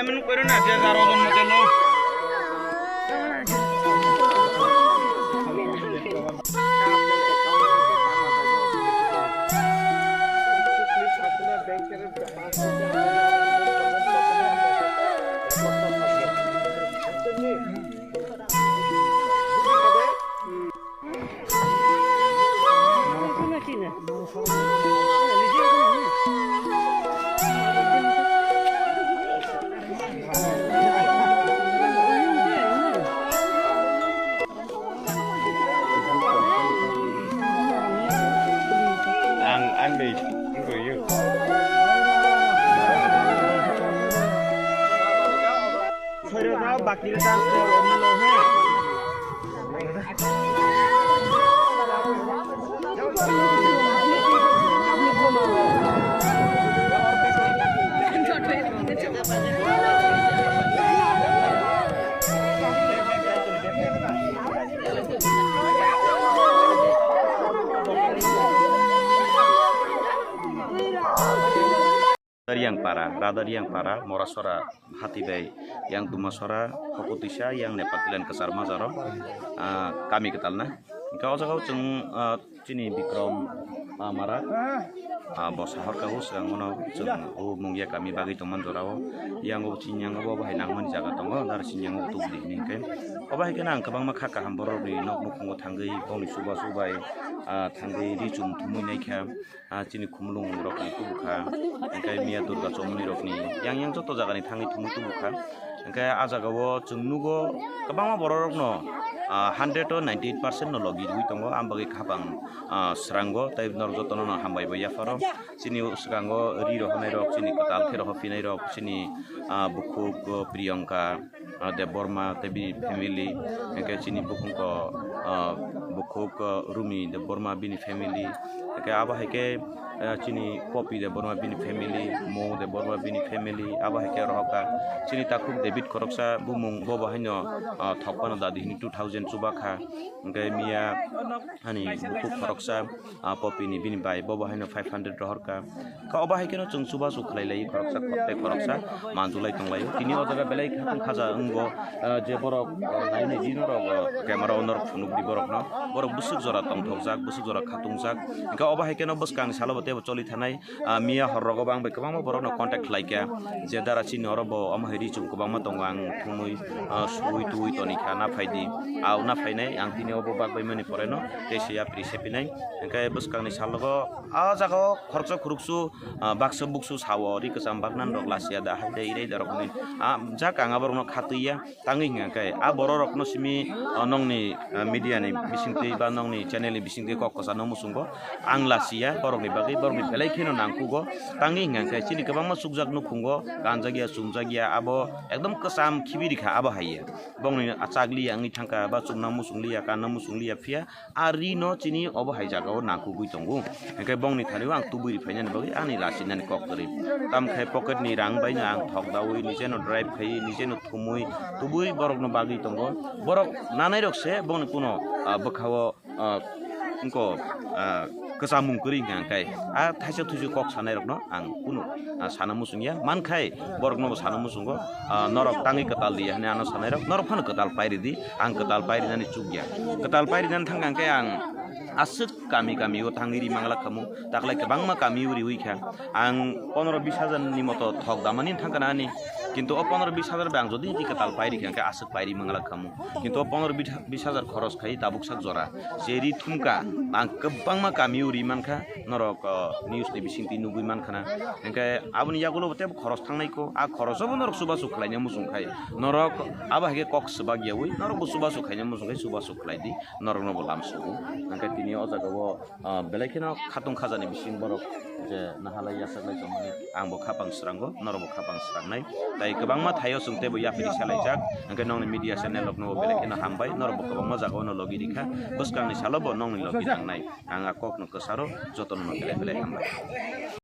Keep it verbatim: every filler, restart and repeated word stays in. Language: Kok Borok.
এমন করো না যে যার ওজন মতো লো। Ang, ang dei, ang dei. Soiro jao, bakil ta. Riyangpara, Rada Riyangpara, Morasora, Hati bai, yang Dumasora, Hokutisa, yang Nepal Tilan Kesar Mazaro, ah, kami ketalna. Hingke o jaga o chwng, ah, chini Bikrom, ah, Mara, ah, bo sahor ka o swkang uno chwng o Mungia kami bagwi tongman jorao. Yang o chini yang o bo bahai nangmani jaga tongo, dar chini yang o tubudi hini hingke. O bahai khe ang kwbangma kha kaham borok ni nok nukhungo thangwi bongni chubachu bai, ah, thangwi ri chum thumui naikha. Ah, chini khumulung rokni tubukha, hingke miya Durga chomoni rokni yang yang joto jagani thangwi thumui tubukha. Hingke ah jagao chwng nugo kwbangma borok rokno, ah, hundred o ninety eight percent no logi rwi tongo, ang bagwi khapang, ah, srango tei norok jotono no hambai bo yapharo. Chini swkango ri rohornai rok, chini kwtal khe rohor phinai rok, chini, ah, bukhuk, oh, Priyanka, ah, Debbarma tei bini family, hingke chini bukhuk, ah, bukhuk, ah, Rumi Debbarma bini family, hingke abo hai khe, ah, chini Popi Debbarma bini family, Mo Debbarma bini family, abo hai khe rohorkha. Chini takhuk David khoroksa bumung bo bo haino, ah, thokphano dadi hini two thousand chubakha, hingke miya ani bukhuk khoroksa, ah, Popi ni bini bai bo bo haino five hundred rohorkha. Kha obo hai kheno chwng chubachu khlai lai khoroksa tei khoroksa manjulai tong lai. Tini o jaga belai khatung khaja wngbo, ah, je borok, ah, nai nai di norok, ah, camera o norok phunuk di borok no. Borok bwswk jora tongthok jak, bwswk jora khatung jak. Hingkhe obo hai kheno bwskang ni salo bo teibo choli thanai, ah, miya hor rogo bo ang bai kwbangma borok no contact khlai kha. Je dara chini oro bo omo hai ri chum kwbangma tongo ang thumui, ah, suwi tuwi toni kha na phai di. Au na phainai ang tini obo bak bai mani pore no tei se yapri se pinai. Hingkhe bwskang ni salogo ah jaga o khoroksa khuruksu, ah, baksa buksu sao ri kwcham baknani rok lachiya da hai dei rei da rok hwnwi. Ah, jak ang aborok no khatwi ya tangwi hwnka khe ah borok rok no simi, ah, nokni, ah, media ni bisingtwi ba nokni channel ni bisingtwi kok kwchangno muchungo ang lachiya borok ni bagwi borok ni belai kheno nangkugo tangwi hwnka khe chini kwbangma chukjak nukhungo kanjak ya chumjak ya abo ekdom kwcham khibi rikha abo hai ya. Bongni achak liya wngwi thangkha, ba chumna muchung liya, kanna muchung liya, phiya a ri no chini obo hai jaga o nangkukgwi tongo. Hingkhe bongni thani o ang tubui ri phainani bagwi ani lachinani kok kwrwi. Tamkhe pocket ni rang bai no ang thok daui, nije no drive khai, nije no thumui, tubui borok no bagwi tongo. Borok nanai rok se bongni kuno, ah, bwkha o ah, wngko, ah, kwchangmung kwrwi hwnka hwnkhe, ah, thaisa thuisa kok sanai rokno ang kunu, ah, sana muchung ya. Mankhai borokno bo sana muchungo, ah, norok tangwi kwtal di ya hwnwi ano sanai rok, norok phano kwtal pai ridi, ang kwtal pai rinani chuk ya. Kwtal pai rinani thangkha hwnkhe ang aswk kami kami o thangwi ri mangla khamu, taklai kwbangma kami o riwi kha. Ang pondro bis hajar ni moto thok damani thangkha na ani, kintu o pondro bis hajar bai ang jodi ri kwtal pai rikha hwnkhe aswk pai ri mangla khamu. Kintu o pondro bis hajar khoros khai tabuk sak jora. Je ri thumkha, ang kwbangma kami o ri mankha, norok, o, news ni bisingtwi nugwi mankha na. Hingkhe aboni yagulo bo tebo khoros thangnai kho, a khoroso bo norok chubachu khlaina muchung khai. Norok abo hai khe kok swbak yaui, norok bo chubachu khaina muchung khai chubachu khlai di, norokno bo lam sugo. Hingkhe tini o jaga o, o, belai kheno khatung khajani bising borok je nahalai yachaklai tongmani, ang bo khapang srango, norok bo khapang srangnai. Tai kwbangma thaio chwng teibo yapri salaijak, hingkhe nokni media channel rokno bo belai kheno hambai, norok bo kwbangma jaga o no logi rikha, bwskangni salo bo nokni logi nangnai. Ang a kokno kwcharo jotono no belai belai hambai.